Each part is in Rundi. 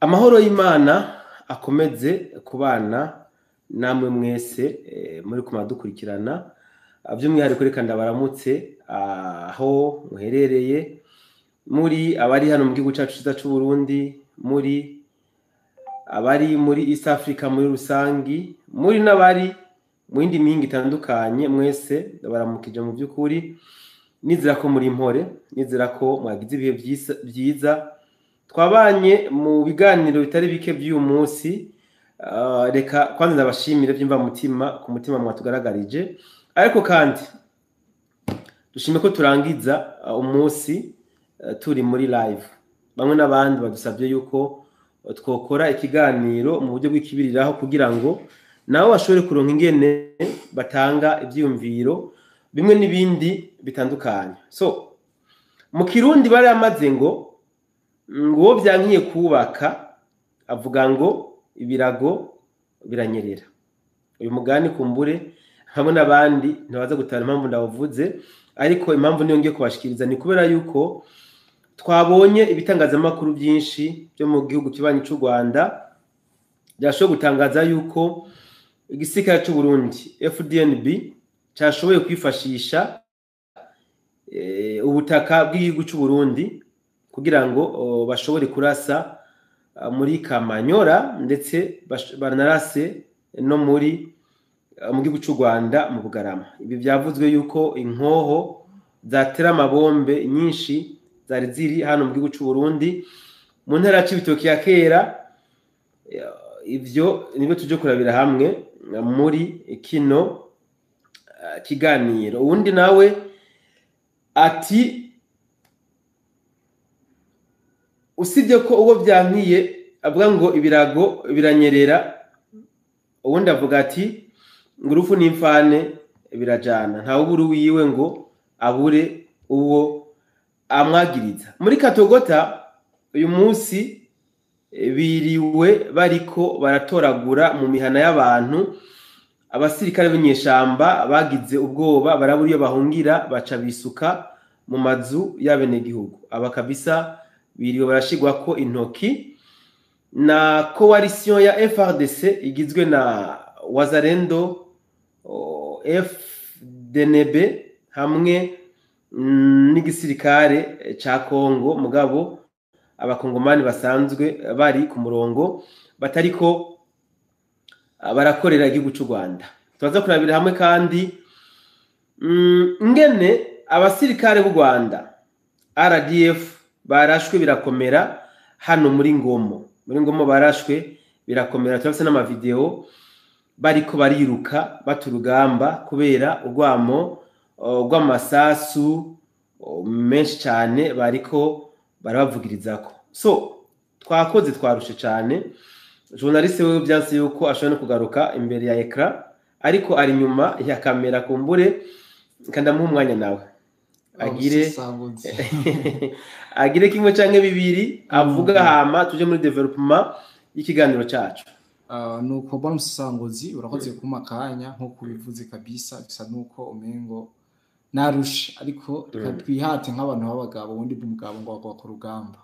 Amahoro y'Imana akomeze kubana namwe mwese muri kumadukurikirana, by'umwihariko reka ndabaramutse aho muherereye, muri abari hano mu gihugu cyacu cyiza cy'u Burundi, muri abari muri East Africa muri rusangi, muri n'abari mu yindi mihingo itandukanye, mwese ndabaramukije mu by'ukuri. Nizera ko muri impore, nizera ko mwagize ibihe byiza. Twabanye mu biganiro bitari bike by'uyu munsi. Reka kwanza ndabashimire by'imva mutima ku mutima mwatugaragarije, ariko kandi dushime ko turangiza umunsi turi muri live. Bamwe n'abandi badusabye yuko twokora ikiganiro mu buryo bw'ikibiriraho kugira ngo nabo bashobore kuronka ingene batanga ivyiyumviro bimwe n'ibindi bitandukanye. So mu Kirundi bari amaze ngo uwo byankiye kubaka avuga ngo ibirago biranyerera. Uyu mugani kumbure hamwe n'abandi ntibaza gutara impamvu ndawuvuze, ariko impamvu niyo ngiye kubashikiriza ni kubera yuko twabonye ibitangazamakuru byinshi byo mu gihugu kibanyi cy'u Rwanda byashoboye gutangaza yuko igisirikare cy'u Burundi FDNB cyashoboye kwifashisha ubutaka bw'igihugu cy'u Burundi kugira ngo bashobore kurasa muri Kamanyora, ndetse banarase no muri mu gihugu cy'u Rwanda mu Bugarama. Ibi byavuzwe yuko inkoho zatera amabombe nyinshi zari ziri hano mu gihugu cy'u Burundi mu ntara ya Cibitoke ya kera. Ivyo nibyo tuje kurabira hamwe muri kino kiganiro. Uwundi nawe ati usibye ko uwo byankiye avuga ngo ibirago biranyerera, uwundi avuga ati ngo urupfu n'imfane birajana, ntawe ubura uwiwe ngo abure uwo amwagiriza. Muri Katogota uyu munsi biriwe bariko baratoragura mu mihana y'abantu abasirikare b'inyeshamba bagize ubwoba, barabura iyo bahungira, baca bisuka mu mazu y'abenegihugu. Aba kabisa biriwe barashigwako intoki na coalition ya FRDC igizwe na Wazalendo, FDNB hamwe n'igisirikare ca Kongo, mugabo abakongomani basanzwe bari ku murongo batariko barakorera igihugu cy'u Rwanda. Tubaza kurabira hamwe kandi ngene abasirikare b'u Rwanda RDF barashwe birakomera hano muri Ngomo. Muri Ngomo barashwe birakomera, turafise n'amavideo bariko bariruka baturugamba kubera urwamo rw'amasasu menshi cyane bariko barabavugirizako. So twakoze twarushe cyane. Journaliste wewe byanse yuko ashobora no kugaruka imbere ya ecran, ariko ari nyuma ya kamera, kumbure kandamuha umwanya nawe agire agire kimwe canke bibiri avuga, hama tuje muri development y'ikiganiro cacu. Nuko bwana Musanguzi, urakoze kuma kanya nko kubivuze kabisa, bisa nuko umengo narushe, ariko reka twihate nk'abantu b'abagabo, ubundi bw'umugabo ngo bagwa ku rugamba.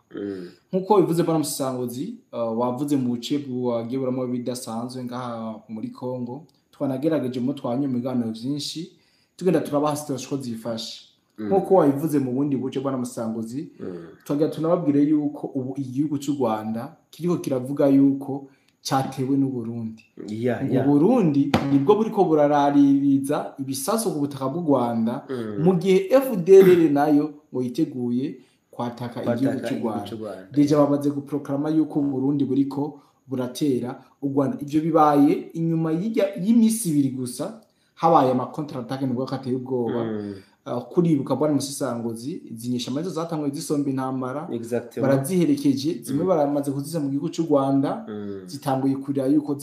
Nkuko bivuze bwana Musanguzi, wavuze mu buce bwagiye buramo bidasanzwe ngaha muri Kongo, twanagerageje mu twanye mu biganiro byinshi tugenda turabaha situation ko zifashe. Nkuko wabivuze mu bundi buce bwana Musanguzi, twagira tunababwire yuko ubu igihugu cy'u Rwanda kiriko kiravuga yuko cyatewe n'u Burundi. Ngo Burundi nibwo buriko buraraririza ibisasu ku butaka bw'u Rwanda, mu gihe FDLR nayo ngo yiteguye kwataka igihugu cy'u Rwanda. Deja bamaze guproklama yuko Burundi buriko buratera u Rwanda. Ivyo bibaye inyuma y'imisi ibiri gusa habaye ama contre attaque nubwo kateye ubwoba. Kuribuka bwana Musisangozi, izinyesha amazo zatanguye zisomba intambara, baraziherekeje zimwe baramaze kuziza mu gihugu cy'u Rwanda, zitanguye kurira yuko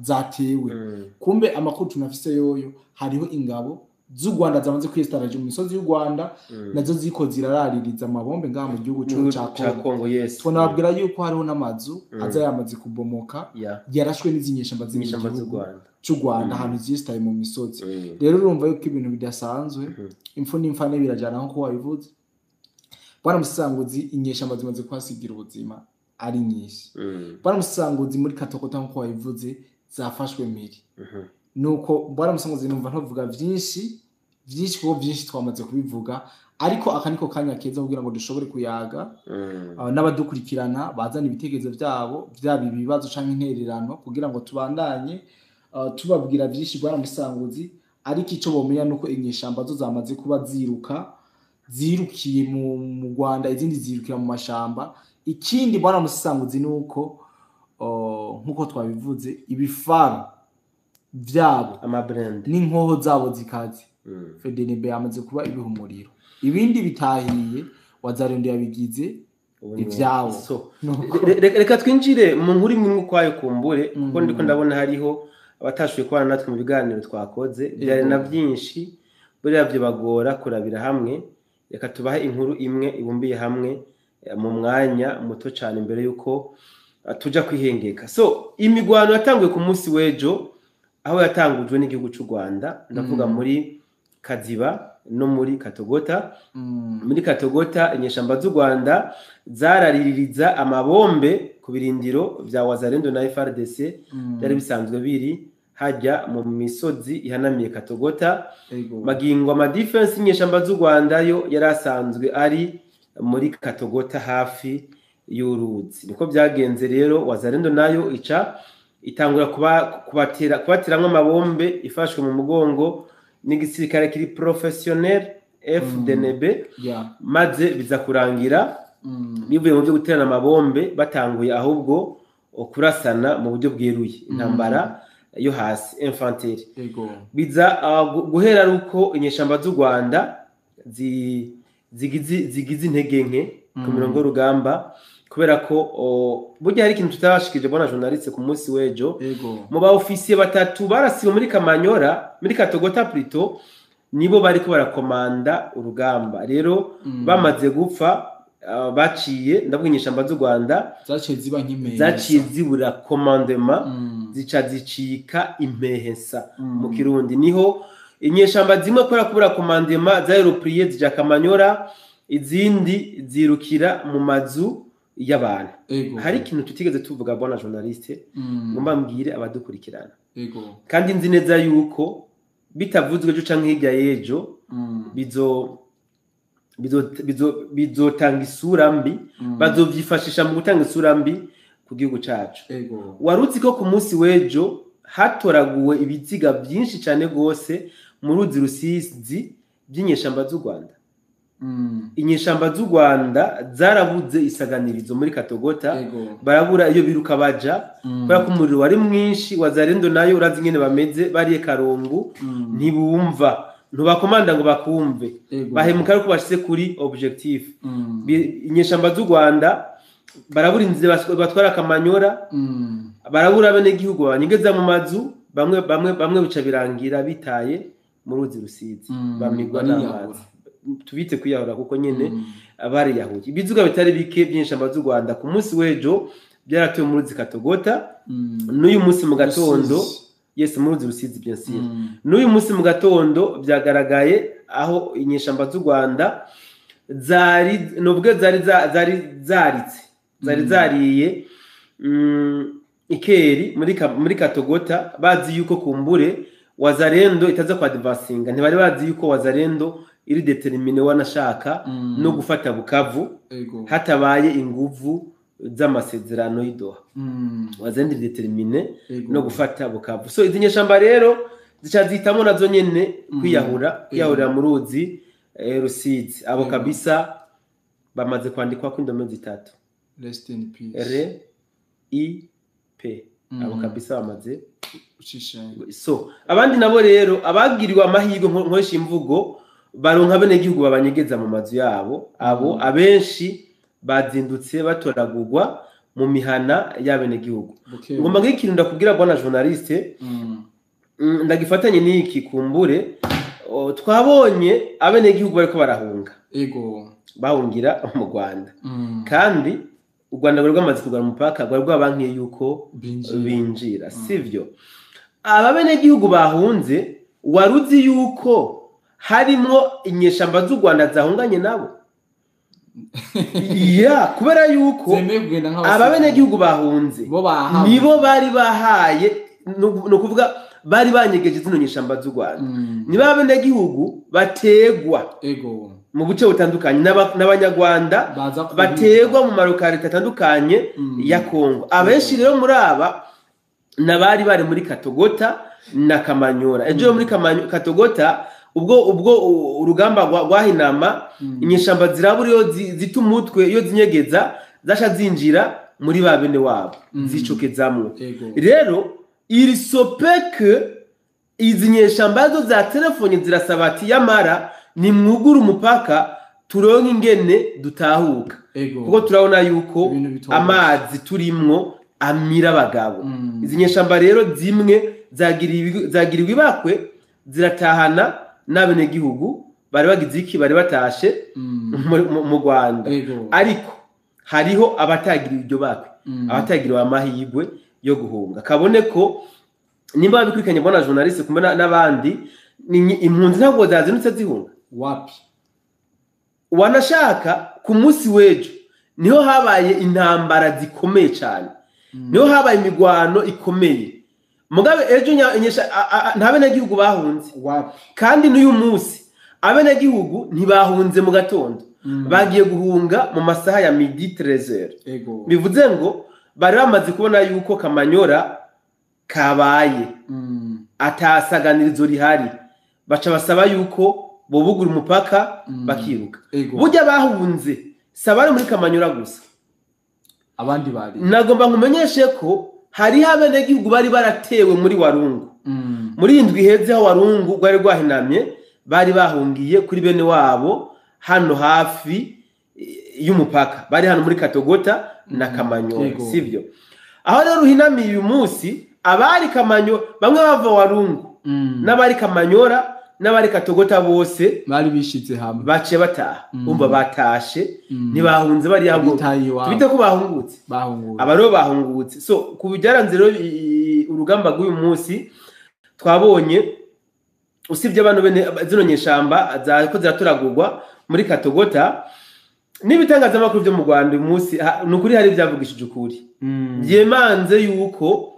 zatewe. Kumbe amakuru tunafise yoyo hariho ingabo z'u Rwanda zamaze kwiyestaraje mu misozi y'u Rwanda, nazo ziko ziraraririza amabombe ngaha mu gihugu ca Kongo. Yes. Tunababwira yuko hariho n'amazu aza yamaze kubomoka, yarashwe n'izinyeshamba z'u Rwanda cy'u Rwanda ahantu zisitaye mu misozi. Rero urumva yuko ibintu bidasanzwe, impfu n'imfane birajana nko wabivuze bwana Musanguzi. Inyeshamba zimaze kuhasigira ubuzima ari nyinshi. Bwana Musanguzi, muri Katogota nkuko wabivuze, zafashwe mpiri. Nuko bwana Musanguzi, numva ntovuga vyinshi vyinshi kuko vyinshi twamaze kubivuga, ariko aka niko kanya keza kugira ngo dushobore kuyaga n'abadukurikirana bazana ibitekerezo vyabo, vyaba ibibazo canke intererano, kugira ngo tubandanye tubabwira vyinshi, bwana Musanguzi. Ariko ico bomenya nuko inyeshamba zo zamaze kuba ziruka, zirukiye mu Rwanda, izindi zirukira mu mashamba. Ikindi, bwana Musanguzi, nuko nkuko twabivuze, ibifaru vyabo amablindés n'inkoho zabo zikaze, FDNB yamaze kuba ibiha umuriro, ibindi bitahiye Wazalendo yabigize Ubu ni ivyabo. So, Nuko reka twinjire mu nkuru imwe ukwayo kumbure, kuko ndiko ndabona hariho abatashoboye kubana natwe mu biganiro twakoze, byari na byinshi, buriya byo bagora kurabira hamwe. Reka tubahe inkuru imwe ibumbiye hamwe mu mwanya muto cyane imbere y'uko tuja kwihengeka. So imigwano yatanguye ku munsi w'ejo, aho yatangujwe n'igihugu cy'u Rwanda, ndavuga muri Kaziba no muri Katogota. Muri Katogota, inyeshamba z'u Rwanda zarariririza amabombe ku birindiro vya Wazalendo na FARDC byari bisanzwe biri hajya mu misozi ihanamiye Katogota. Magingo ama défenses y'inyeshamba z'u Rwanda yo yari asanzwe ari muri Katogota hafi y'uruzi. Niko byagenze rero, Wazalendo nayo ica itangura kuba kubateramwo amabombe, ifashwe mu mugongo n'igisirikare kiri professionnel FDNB, maze biza kurangira bivuye mu byo guterana amabombe, batanguye ahubwo kurasana mu buryo bweruye, intambara yo hasi, infanterie. Biza guhera ari uko inyeshamba z'u Rwanda zigize intege nke ku mirongo y'urugamba, kubera ko burya hari ikintu tutabashikije, bona journaliste, ku munsi w'ejo. Mu ba officiers batatu barasiwe muri Kamanyora, muri Katogota plutôt, nibo bariko barakomanda urugamba. Rero bamaze gupfa, baciye, ndavuga inyeshamba z'u Rwanda, zaciye ziba nk'imeza. Zaciye zibura commandement, zica zicika impehesa mu Kirundi. Niho inyeshamba zimwe, kubera kubura commandement, zareropriye zija Kamanyora, izindi zirukira mu mazu y'abantu. Hari ikintu tutigeze tuvuga, bona journaliste, ngomba mbwire abadukurikirana, kandi nzi neza yuko bitavuzwe ejo canke hirya y'ejo bizotanga isura mbi, bazovyifashisha mu gutanga isura mbi ku gihugu cacu. Wari uzi ko ku munsi w'ejo hatoraguwe ibiziga byinshi cyane rwose mu ruzi Rusizi by'inyeshamba z'u Rwanda? Inyeshamba z'u Rwanda zarabuze isaganirizo muri Katogota, barabura iyo biruka baja, kubera ko umuriro wari mwinshi. Wazalendo nayo urazi ingene bameze, bariye karungu, ntibumva, ntubakomanda ngo bakumve, bahemuka ariko bashyize kuri objectif. Inyeshamba z'u Rwanda barabura inzira batwara Kamanyora, barabura abenegihugu babanyegeza mu mazu, bamwe bamwe bamwe bica birangira bitaye mu ruzi Rusizi, bamigwa Bariyahura. n'amazi. Tubite kwiyahura kuko nyene bariyahuye. Ibiziga bitari bike by'inyeshamba z'u Rwanda ku munsi w'ejo byaratuye mu ruzi Katogota. N'uyu munsi mu gatondo, Rusizi. Yes, mu ruzi Rusizi, bien sûr. N'uyu munsi mu gatondo byagaragaye aho inyeshamba z'u Rwanda zari, nubwo zari zari zaritse, zari zariye ikeri muri Katogota, bazi yuko kumbure Wazalendo itaza kwa advancinga. Ntibari bazi yuko Wazalendo iri déterminée, wanashaka no gufata Bukavu hatabaye inguvu z'amasezerano y'i Doha. Wazalendo iri déterminée no gufata Bukavu. So izi nyeshamba rero zica zihitamo nazo nyene kwiyahura, kwiyahurira mu ruzi Rusizi. Abo kabisa bamaze kwandikwa ko indome zitatu: Rest in peace. R I P. Abo kabisa bamaze Ucisha. So abandi nabo rero, abagiriwe amahirwe, nkoresha imvugo, baronka abenegihugu babanyegeza mu mazu yabo. Abo abenshi bazindutse batoragurwa mu mihana y'abenegihugu. Buke. Ngomba nk'ikintu ndakubwira, bwana journaliste, ndagifatanye n'iki kumbure. Twabonye abenegihugu bariko barahunga, bahungira mu Rwanda, kandi u Rwanda rwari rwamaze kugara umupaka, rwari rwabankiye yuko Binjira. binjira, sivyo? Aba benegihugu bahunze, wari uzi yuko harimwo inyeshamba z'u Rwanda zahunganye nabo? Ya, kubera yuko ababenegihugu bahunze nibo bari bahaye, no kuvuga bari banyegeje zino nyeshamba z'u Rwanda. Nibo abenegihugu bategwa mu buce butandukanye n'abanyarwanda bategwa mu marokarite atandukanye ya Kongo. Abenshi rero muri aba nabari bari muri Katogota na Kamanyora. Ejo muri Katogota ubwo urugamba rwahinama, inyeshamba zirabura iyo zita umutwe, iyo zinyegeza zasha zinjira muri ba bene wabo zicokezamwo. Rero il se peut que izi nyeshamba zo za telefone zirasaba ati yamara nimwugure umupaka turonke ingene dutahuka, kuko turabona yuko amazi turimwo amira abagabo. Izi nyeshamba rero zimwe zagiriwe ibakwe ziratahana n'abenegihugu bari bagize iki, bari batashe mu Rwanda. Ariko hariho abatagiriwe iryo bakwe, abatagiriwe amahirwe yo guhunga. Kabone ko nimba babikurikiranye bona journaliste kumwe n'abandi, impunzi ntabwo zazindutse zihunga. Wapi wanashaka ku munsi w'ejo niho habaye intambara zikomeye cyane, niho habaye imigwano ikomeye. Mugabe ejo nta benegihugu bahunze. Wapi? Kandi n'uyu munsi abenegihugu ntibahunze mu gatondo, bagiye guhunga mu masaha ya midi 13h. Bivuze ngo bari bamaze kubona yuko Kamanyora kabaye atasaganirizo rihari, baca basaba yuko bobugura umupaka bakiruka. Burya bahunze sabari muri Kamanyora gusa, abandi bari. Nagomba nkumenyeshe ko hari abenegihugu bari baratewe muri Warungu. Muri indwi iheze aho Warungu rwari rwahinamye, bari bahungiye kuri bene wabo hano hafi y'umupaka, bari hano muri Katogota na Kamanyora, sivyo? Aho rero ruhinamiye uyu munsi, abari Kamanyo bamwe bava Warungu n'abari Kamanyora n'abari Katogota bose bari bishize hamwe, baciye bataha. Umva batashe, ntibahunze bari ahubwo tubite ko bahungutse, abaro bahungutse. So kubijyaranze rero urugamba rw'uyu munsi twabonye, usibye abantu bene zino nyeshamba zako ziraturagurwa muri Katogota n'ibitangazamakuru byo mu Rwanda uyu munsi, nukuri hari byavugishije ukuri byemanze yuko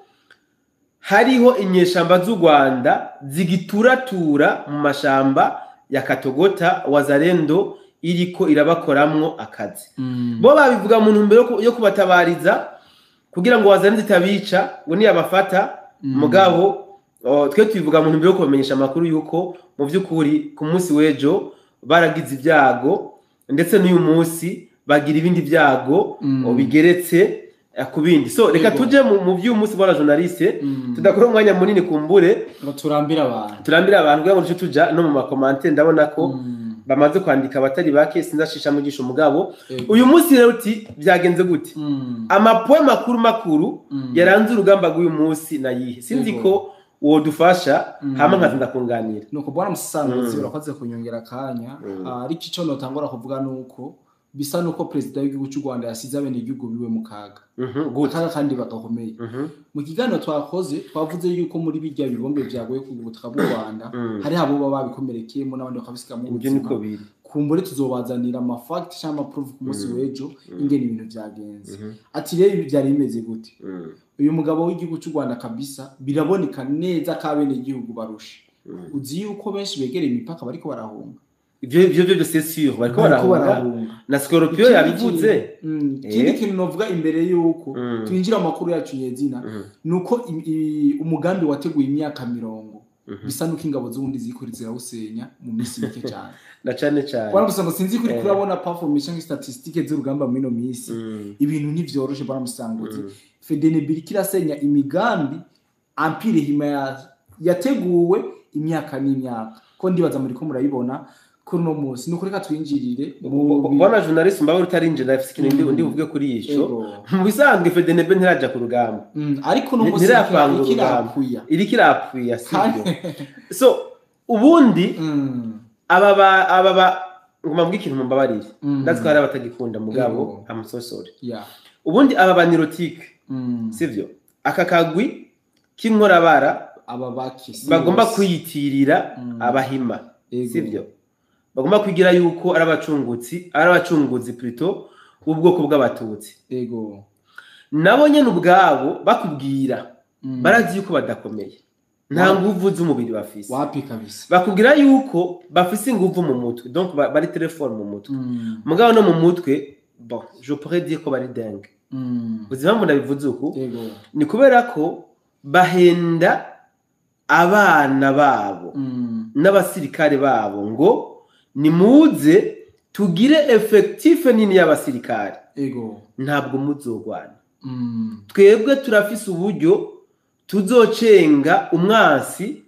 hariho inyeshamba z'u Rwanda zigituratura mu mashamba ya Katogota, Wazalendo iriko irabakoramwo akazi. Bo babivuga mu ntumbero yo kubatabariza kugira ngo Wazalendo itabica ngo niyabafata. Mugabo twe tubivuga mu ntumbero yo kubamenyesha amakuru yuko mu by'ukuri ku munsi w'ejo baragize ibyago, ndetse n'uyu munsi bagira ibindi byago bigeretse ku bindi. So reka tuje mu by'uyu munsi bwana journaliste, tudakora umwanya munini kumbure ngo turambire abantu, kugira ngo tuja no mu makomante. Ndabona ko bamaze kwandika abatari bake, sinzashisha mugisha umugabo. Uyu munsi rero uti byagenze gute? Amapoe makuru yaranze urugamba rw'uyu munsi nayihe? Sinzi ko wodufasha hama nkaza ndakunganira. Nuko bwana Musanguzi urakoze kunyongera akanya. Ariko ico notangora kuvuga nuko bisa nuko president w'igihugu cy'u Rwanda yasize abenegihugu biwe mu kaga. Akaga kandi bagakomeye. Mu kiganiro twakoze twavuze yuko muri bijya bibombe byagoye ku butaka bw'u Rwanda hari abo baba babikomerekeyemo n'abandi bakabisiga mu buzima. Kumbure tuzobazanira ama fact cyangwa ama proof ku munsi w'ejo ingene ibintu byagenze. Ati rero ibi byari bimeze gute? Uyu mugabo w'igihugu cy'u Rwanda kabisa biraboneka neza ko abenegihugu barusha. Uzi yuko benshi begereye imipaka bariko barahunga. Ivyo byo c'est sûr bariko barahunga. Na Scorpio yabivuze. Ikindi kintu novuga imbere yuko twinjira amakuru yacu nyezina nuko umugambi wateguye imyaka 40 bisa nuko ingabo z'ubundi zikuri zirawusenya mu minsi mike cyane. Na cyane cyane. Bwana Musango sinzi kuri kurabona performance cyangwa statistique z'urugamba muri no minsi. Ibintu ntivyoroshe bwana Musango. FDNB kirasenya imigambi Empire Hima yateguwe imyaka n'imyaka. Ko ndibaza muri ko murayibona kuri no munsi. Nuko reka twinjirire bwana journaliste mbawe utarinjira afise ikintu ndi buvuge kuri ico. Mu bisanzwe FDNB ntiraja ku rugamba. Ariko no munsi irapfuya. Iriko irapfuya sibyo. So ubundi aba nguma mvuga ikintu mumbabarire. Ndatwara abatagikunda mugabo I'm so sorry. Ubundi aba banirotike sivyo, aka kagwi k'inkorabara aba bakisi bagomba kwiyitirira abahima sivyo, Bagomba kwigira yuko ari abacungutsi, ari abacunguzi plutôt b'ubwoko bw'abatutsi. Nabo nyene ubwabo bakubwira, barazi yuko badakomeye, nta nguvu z'umubiri bafise. Wapi kabisa. Bakubwira yuko bafise inguvu mu mutwe, donc bari très fort mu mutwe. Mugabo no mu mutwe, bon, je pourrais dire ko bari dingue. Uzi impamvu ndabivuze uku? Ego. Ni kubera ko bahenda abana babo n'abasirikare babo ngo nimuze tugire effectif nini y'abasirikare. Ntabwo muzogwana. Twebwe turafise uburyo tuzocenga umwansi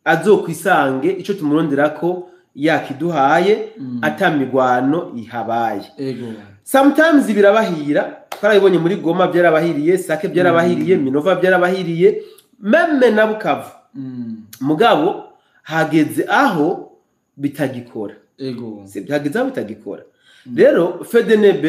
azokwisange ico tumuronderako yakiduhaye, atamigwano ihabaye. Sometimes birabahira, twarabibonye muri Goma byarabahiriye, Sake byarabahiriye, Minova byarabahiriye, même na Bukavu. Mugabo hageze aho bitagikora. Sibyo, hageze aho bitagikora. Rero FDNB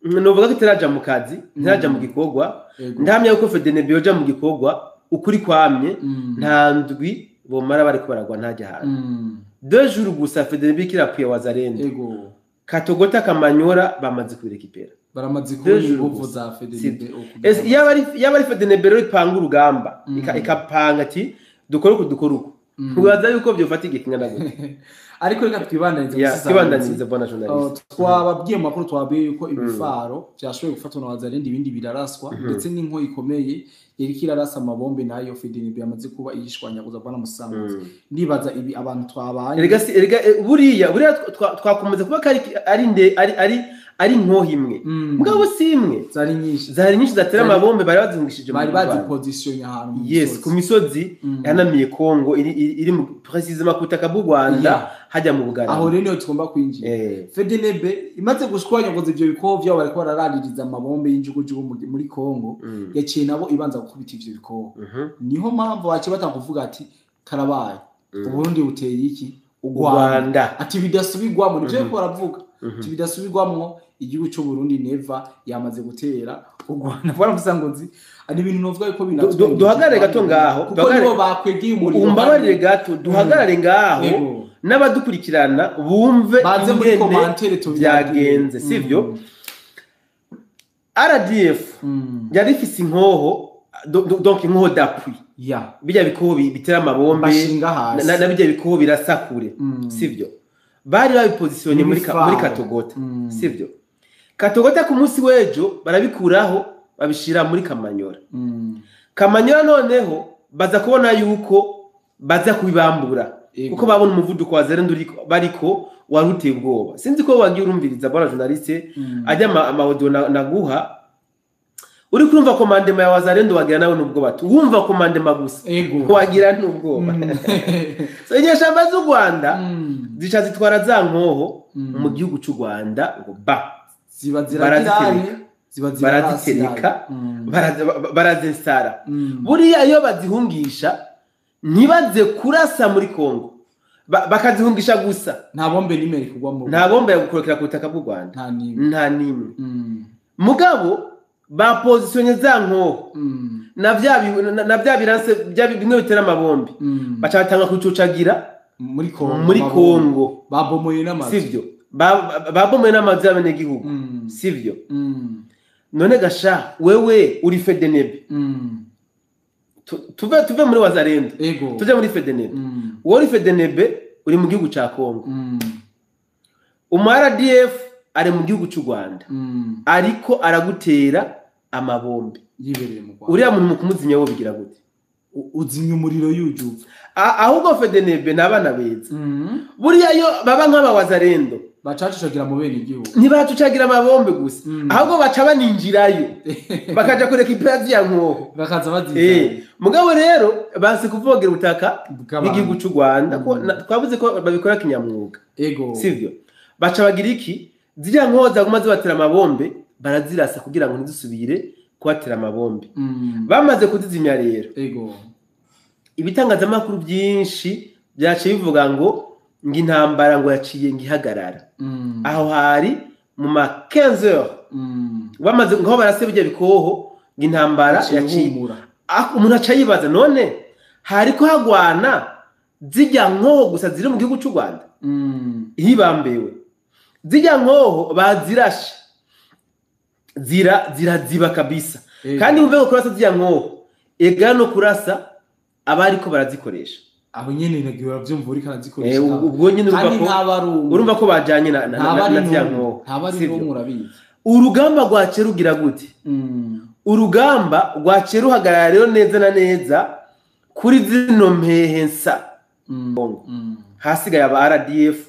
novuga ko itaraja mu kazi, ntiraja mu gikorwa. Ndahamya yuko FDNB yoja mu gikorwa ukuri kwamye, nta ndwi bomara bariko baragwa ntajya hantu. 2 jours gusa FDNB kirapuye Wazalendo. Katogota, Kamanyora bamaze kubirekipera. Baramaze Deux kubona jours inguvu gusa. za FDNB. Ese yaba ari FDNB rero ipanga urugamba, ikapanga ati dukore uku, dukore uku, ntibaza yuko byofata igihe kingana gute? Ariko reka twibandanize. Ya, gusa twibandanize, bwana journaliste. Twababwiye mu makuru, twababwiye yuko ibifaro byashoboye gufatwa na Wazalendo, ibindi biraraswa, ndetse n'inko ikomeye yariko irarasa amabombe nayo FDNB yamaze kuba iyishwanyaguza, bwana Musanguzi. Ndibaza ibi abantu twabaye Erega buriya twakomeza kuba ko ari nde ari inkoho imwe, mugabo si imwe. Zari nyinshi. Zari nyinshi zatera amabombe, bari bazungishije mu Bari Rwanda. bazipozisiyonya ahantu mu Yes, misozi. Ku misozi ihanamiye Kongo, iri précisément ku butaka bw'u Rwanda. Hajya mu Bugarama. Aho rero niho tugomba kwinjira. FDNB imaze gushwanyaguza ivyo bikoho vyabo bariko bararaririza amabombe y'injugujugu muri Kongo, yaciye nabo ibanza gukubita ivyo bikoho. Niho mpamvu baciye batanga kuvuga ati karabaye, Uburundi buteye iki u U Rwanda. Rwanda. Ati bidasubirwamo, nivyo bariko baravuga, ati bidasubirwamwo, igihugu c'u Burundi neva yamaze gutera u Rwanda. Baravuze ngo nzi ari ibintu novuga yuko binatwengeje. Duhagarare gato ngaho, kuko duhagarare. Nibo bakwegeye umuriro. Umbabarire gato, duhagarare ngaho. N'abadukurikirana bumve Baze muri ingene commentaire tubiganire. byagenze, sivyo? RDF yari ifise inkoho, donc inkoho d'appui, bijya bikoho bitera amabombe Bashinga hasi. na bijya bikoho birasakure, sivyo? Bari babipozisiyonye N'ibifaro. muri Katogota, sivyo? Katogota ku munsi w'ejo barabikuraho, babishira muri Kamanyora. Kamanyora noneho baza kubona yuko baza kubibambura, kuko babona umuvuduko wa Wazalendo bariko wari uteye ubwoba. Sinzi ko wagiye urumviriza, bwana journaliste, ajya ama audio naguha, uri kurumva commandement ya Wazalendo, wagira nawe n'ubwoba tu wumva commandement gusa, wagira n'ubwoba. So inyeshamba z'u Rwanda zica zitwara za nkoho mu gihugu cy'u Rwanda ngo ba Ziba ziragirane. Barazitereka. Ziba Barazitereka. Barazinsara. Buriya iyo bazihungisha ntibaze kurasa muri Kongo, bakazihungisha gusa, Nta bombe n'imwe iri kugwa mu nta bombe yagukorokera ku butaka bw'u Rwanda. Nta n'imwe. Nta n'imwe. Mugabo bapozisiyonye za nkoho na bya biranse bya bimwe bitera amabombe, baca batanga kucucagira Muri Kongo. muri Kongo. Babomoye n'amazu. Sivyo? Babomoye n'amazu y'abanyagihugu, sivyo? None gasha wewe uri FDNB, tuve muri Wazalendo, tuje muri FDNB. Wowe uri FDNB, uri mu gihugu ca Kongo, umu RDF ari mu gihugu cy'u Rwanda, ariko aragutera amabombe Yibereye mu Rwanda. Uriya muntu mu kumuzimya wo bigira gute? Uzimya umuriro yujuva. Ahubwo FDNB ni abana beza. Buriya yo baba nk'abawazarendo, Bacacucagira mu bene igihugu. Ntibacucagira amabombe gusa, ahubwo baca baninjirayo bakaja kureka ipera ya nkoho. Bakaza bazizana. Mugabo rero banse kuvogera ubutaka Bw'abantu. bw'igihugu cy'u Rwanda, ko twavuze ko babikora kinyamwuga, sivyo? Baca bagira iki? Ziriya nkoho zaguma zibatera amabombe barazirasa kugira ngo ntizisubire kubatera amabombe. Bamaze kuzizimya rero, ibitangazamakuru byinshi byaciye bivuga ngo intambara ngo yaciye ngo ihagarara. Aho hari mu ma 15 heures, bamaze ngaho barase bijya bikoho, ngo intambara Yaciye yaciye ihumura. Umuntu aca yibaza, none hariko hagwana Zijya nkoho gusa ziri mu gihugu cy'u Rwanda hibambewe, zijya nkoho bazirashe ziraziba kabisa. Kandi wumve ko kurasa zijya nkoho ega no kurasa abariko barazikoresha aho nyene nagiye uravyumva uriko arazikoresha. Ubwo nyene urumva ko bajanye na zijya nkoho ntabari n'umwe urabizi. Urugamba rwace rugira gute? Urugamba rwace ruhagarara rero neza na neza kuri zino mpehe nsa. Hasigaye aba RDF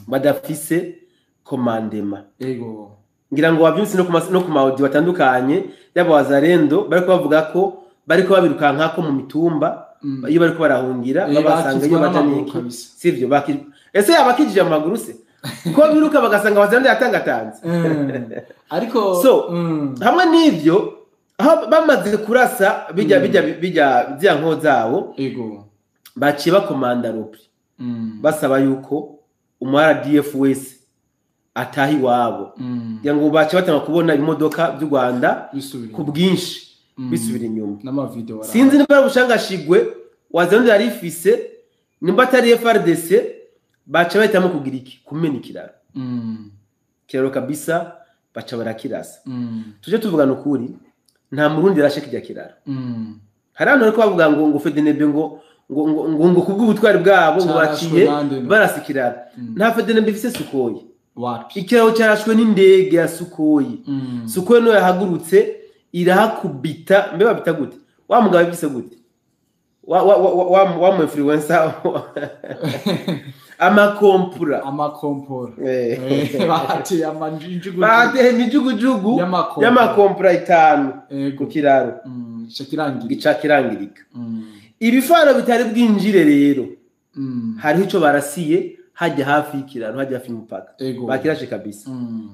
badafise komandema. Ego ngira ngo wabyumvise no ku audio batandukanye yaba Wazalendo bariko bavuga ko bariko babirukankako mu mitumba iyo bariko barahungira babasanga iyo bataniki, sivyo? Ese yabakijije amaguru se ko biruka bagasanga Wazalendo yatangatanze. Ariko so hamwe n'ivyo aho bamaze kurasa bijya bijya bijya bya nko zabo, ego baciye bakomanda rupri basaba yuko umu RDF wese atahi wabo, kugira ngo bace batanga kubona imodoka by'u Rwanda ku bwinshi bisubira inyuma. N'amavideo sinzi niba bushangashigwe Wazalendo yari ifise nimba atari FRDC, bace bahitamo kugira iki? Kumena ikiraro. Kiraro kabisa baca barakirasa. Tuje tuvugana ukuri, nta murundi yarashe kijya kiraro. Hari abantu bariko bavuga ngo FDNB ngo ngo ngo ngo kubw'ubutwari bwabo ngo baciye barasa ikiraro. Nta FDNB ifise Sukhoi. Wapi? Ikiraro cyarashwe n'indege ya Sukhoi. Sukhoi no yahagurutse irahakubita. Mbe babita gute? Wa mugabo bise gute? Wa wa wa wa mu influencer amakompura. Amakompura. Bateye amajugu. Bateye imijugujugu y'amakompura 5 ku kiraro. Gica kirangirika. Ibifaro bitari bwinjire rero. Hariho ico barasiye hajya hafi y'ikiraro, hajya hafi y'umupaka. Bakirashe kabisa.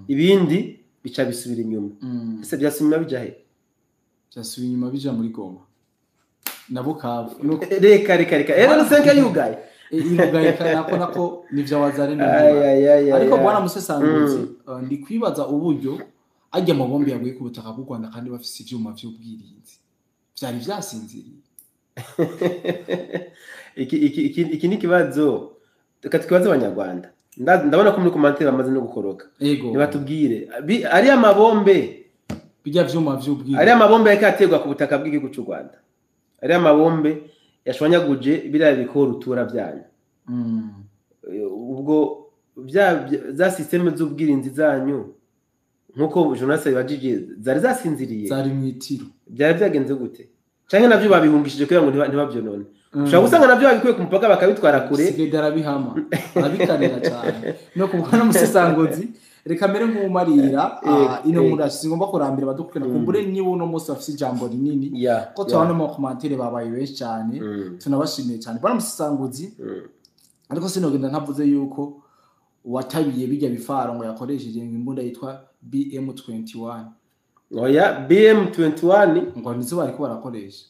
Ibindi bica bisubira inyuma. Ese byasubira bija he? Byasubira inyuma bija muri Goma. Na Bukavu. Reka reka reka. Era nusenka yugaye. Irugaye nako nivyo Wazalendo. Ariko bwana Musesanguzi, ndi kwibaza uburyo ajya amabombe yaguye ku butaka bw'u Rwanda kandi bafise ivyuma vy'ubwirinzi. Vyari vyasinziriye. Iki ni kibazo reka tukibaze abanyarwanda. Ndabona ko muri commentaire bamaze no gukoroka. Nibatubwire ari amabombe bijya vyuma vy'ubwirinzi, ari amabombe yakaterwa ku butaka bw'igihugu cy'u Rwanda, ari amabombe yashwanyaguje biriya bikora utura byanyu. Ubwo za systeme z'ubwirinzi zanyu nkuko Jonas yabajije zari zasinziriye, zari mwitiro, byari byagenze gute? Canke navyo babihungishije kugira ngo ntibavyonone. Ushobora gusanga navyo babikuye ku mupaka bakabitwara kure. Sigede arabihama, arabikarira cyane. No kubona Musesangozi reka mere nk'umarira ino murashi singomba kurambira badukurikirana kumbure niba uno munsi bafise ijambo rinini ko tubona mu commentaire babaye benshi cyane, tunabashimiye cyane bwana Musesanguzi. Ariko sinogenda ntavuze yuko watabiye bijya bifaro ngo yakoresheje imbunda yitwa BM21. Oya, BM21 ngo nizo bariko barakoresha.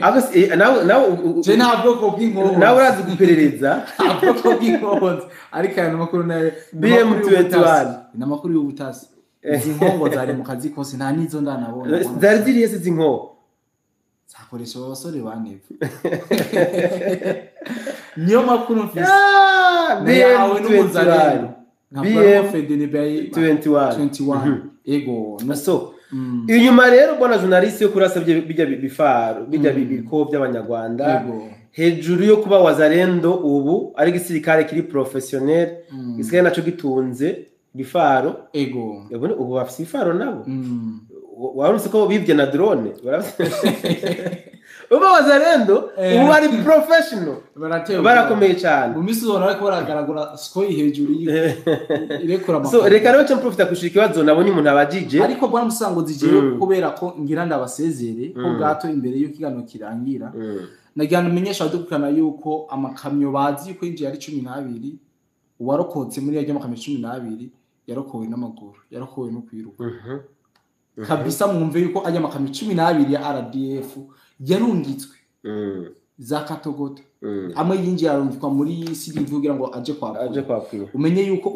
Ako nawe je nta bwoko bw'inkoho, nawe urazi guperereza. Nta bwoko bw'inkoho, ariko aya makuru nayo BM21 ni amakuru y'ubutasi. Izi nkongo zari mu kazi kose nta nizo ndanabona. Zari ziri hese izi nkoho zakoresha abasore baneve. Niyo makuru mfise. BM21 BM21 ego. So inyuma rero bwana journaliste yo kurasa bijya bifaro bijya bibiko by'abanyarwanda, hejuru yo kuba Wazalendo ubu ari gisirikare kiri professionnel, gisigaye naco gitunze bifaro. Ego ubu bafise ifaro nabo. Warumse ko bibye na drone. Ubu Wazalendo ubu bari professional, barakomeye cyane. Mu misi zona bariko baragaragura skoi hejuru irekura amakuru. So reka rero cyo profita kushira ikibazo nabonye umuntu abajije. Ariko bwana Musangozi jewe kubera ko ngira ndabasezere ko gato imbere y'uko kirangira, nagira namenyesha abadukurikirana yuko amakamyo bazi yuko yinjiye ari 12, uwarokotse muri yaryo amakamyo 12 yarokowe n'amaguru, yarokowe no kwiruka. Kabisa mwumve yuko ajya amakamyo 12 ya RDF yarungitswe za Katogota, amwe yinjiye arungikwa muri CDV kugira ngo aje kwa Pwiye. Umenye yuko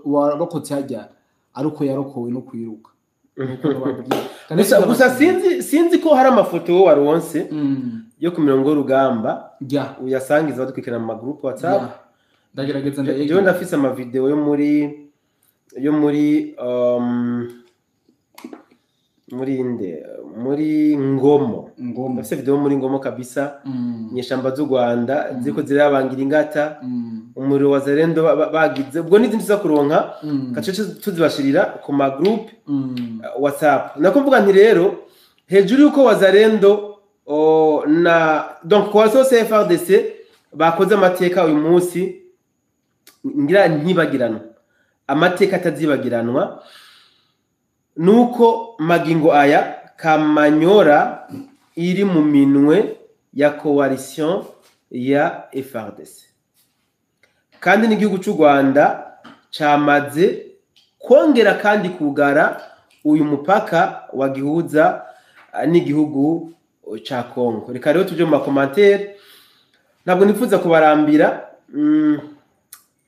uwarokotse hajya ari uko yarokowe no kwiruka. Gusa sinzi ko hari amafoto waronse Yo ku mirongo y'urugamba uyasangiza badukurikirana mu magroup WhatsApp. Ndagerageza. Jewe Ndayegera. Ndafise amavideo yo muri muri nde, muri Ngomo. Ngoma. Ndafise video muri Ngomo kabisa, inyeshamba z'u Rwanda ziriko zirabangira ingata umuriro wa Zalendo bagize ubwo n'izindi tuza kuronka gace tuzibashirira ku ma group WhatsApp. Nako mvuga nti rero hejuru yuko Wazalendo na donc coalition CFRDC bakoze amateka uyu munsi, ngira ntibagiranwa, amateka atazibagiranwa, nuko magingo aya Kamanyora iri mu minwe ya coalition ya FRDC, kandi n'igihugu cy'u Rwanda camaze kongera kandi kugara uyu mupaka wa gihuza n'igihugu ca Congo. Reka rero tuje mu ma commentaires, ntabwo nifuza kubarambira,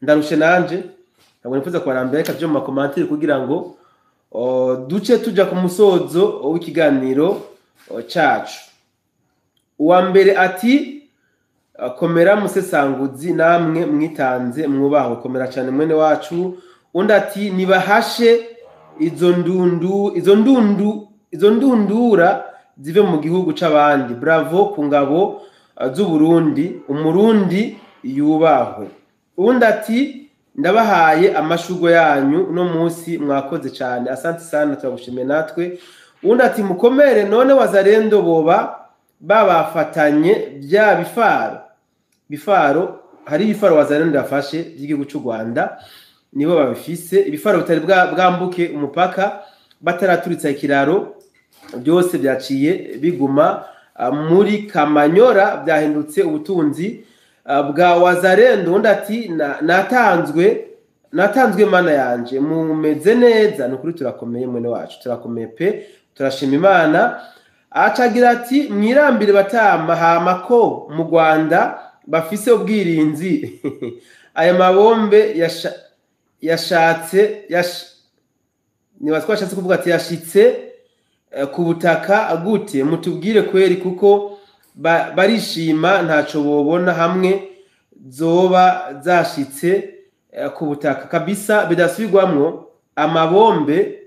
ndarushe nanje, ntabwo nifuza kubarambira. Reka tuje mu ma commentaires kugira ngo duce tuja ku musozo w'ikiganiro cacu. Uwa mbere ati: "Komera musesanguzi, namwe mwitanze mwubahwe." Komera cyane mwene wacu. Undi ati: "Nibahashe izo ndundu, izo ndundu, izo ndundura zive mu gihugu c'abandi. Bravo ku ngabo z'u Burundi, umurundi yubahwe." Undi ati: "Ndabahaye amashurwe yanyu uno munsi, mwakoze cyane." Asante sana, turagushimiye natwe. Undi ati: "Mukomere. None Wazalendo boba babafatanye bya bifaro?" Hari ibifaro Wazalendo yafashe by'igihugu cy'u Rwanda, nibo babifise ibifaro bitari bwambuke umupaka, bataraturitsa ikiraro, byose byaciye biguma muri Kamanyora, byahindutse ubutunzi bwa Wazalendo. Undi ati: "Natanzwe, natanzwe, mana yanje, mumeze neza?" Ni ukuri turakomeye mwene wacu, turakomeye pe, turashima Imana. Acagira ati: "Mwirambire batama, hama ko mu Rwanda bafise ubwirinzi, aya mabombe yashatse niba twashatse kuvuga ati yashitse ku butaka gute? Mutubwire kweri, kuko barishima ntaco bobona hamwe zoba zashitse ku butaka kabisa." Bidasubirwamwo, amabombe